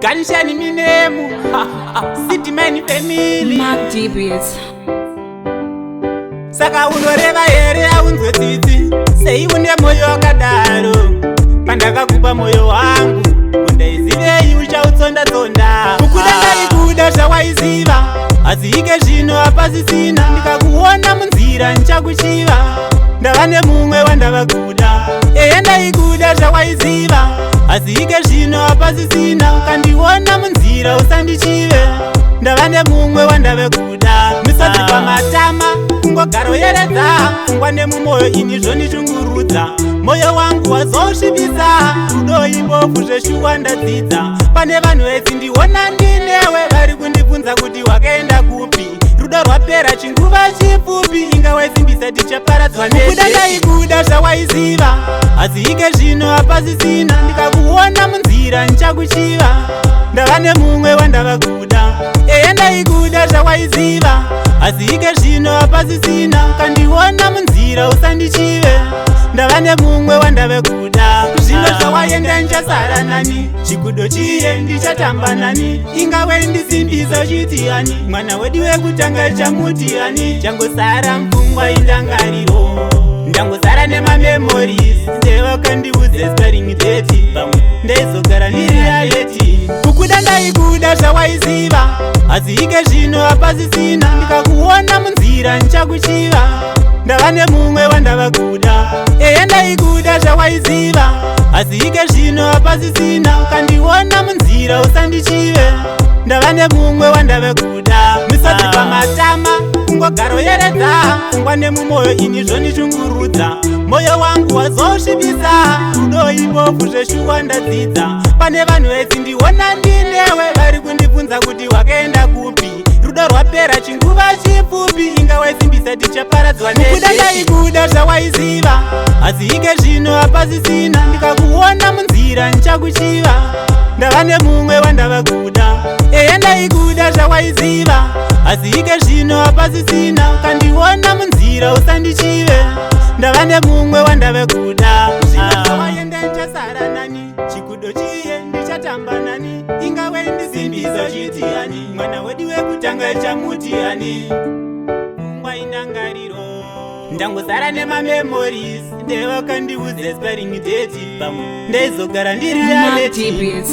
Ganshani minemu City Man family. Mark D Beats. Saka unoreva here aunzwe tsitsi? Sei une moyo wakadaro? Pandakakupa moyo wangu, kundaizivei uchautsonda-tsonda? Kukuda ndaikuda zvawaiziva, asi ike zvino hapasisina. Ndikakuona munzira ndichakuchiva, ndava nemumwe wandava kuda. Ehe, ndaikuda zvawaiziva, asi ike zvino hapasisina. Ukandiona munzira usandichive, ndava nemumwe wandave kuda. Misodzi pamatama, kungogaroyeredza, pfungwa nemumwoyo ini zvondishungurudza. Moyo wangu wazosvibisa, rudo ibofu zveshuwa ndadzidza. Pane vanhu vechindiona ndinewe, vari kundibvunza kuti wakaenda kupi. Rudo rwapera chinguva chipfupi, inga waisimbisa tichaparadzwa. Kuda ndaikuda zvawaiziva, asi ike zvino hapasisina. Ndikakuona munzira ndichakuchiva, ndava nemumwe wandava kuda. Ehe, ndaikuda zvawaiziva, asi ike zvino hapasisina. Ukandiona munzira usandichive, ndava nemumwe wandave kuda. Zvino zvawaenda ndichasara nani? Chikudo chiye ndichatamba nani? Ingawe ndisimbisa chiti ani? Mwana wedu wekutanga chamuti ani? Changosara mupfungwa indangariro, ndangosara nemamemories. Ndevakandiudza expiring date, pamwe ndaizogara ndiri alert. Kukuda ndaikuda zvawaiziva, asi ike zvino hapasisina. Ndikakuona munzira ndichakuchiva, ndava nemumwe wandava kuda. Ehe, ndaikuda zvawaiziva, asi ike zvino hapasisina. Ukandiona munzira usandichive, ndava nemumwe wandave kuda. Misodzi pamatama, kungogaroyeredza, pfungwa nemumwoyo ini zvondishungurudza. Moyo wangu wazosvibisa, rudo ibofu zveshuwa ndadzidza. Pane vanhu vechindiona ndinewe, vari kundibvunza kuti wakaenda kupi. Rudo rwapera chinguva chipfupi, inga waisimbisa tichaparadzwa. Kukuda ndaikuda zvawaiziva, asi ike zvino hapasisina. Ndikakuona munzira ndichakuchiva, ndava nemumwe wandava kuda. Ehe, ndaikuda zvawaiziva, asi ike zvino hapasisina. Ukandiona munzira usandichive, ndava nemumwe wandave kuda. Zvino zvawaenda ndichasara nani? Chikudo chiye ndichatamba nani? Ingawe ndisimbisa chiti ani? Mwana wedu wekutanga chamuti ani? Pfungwa indangariro, ndangosara nemamemories. Ndevakandiudza expiring date, pamwe ndaizogara ndiri Mark alert. D Beats.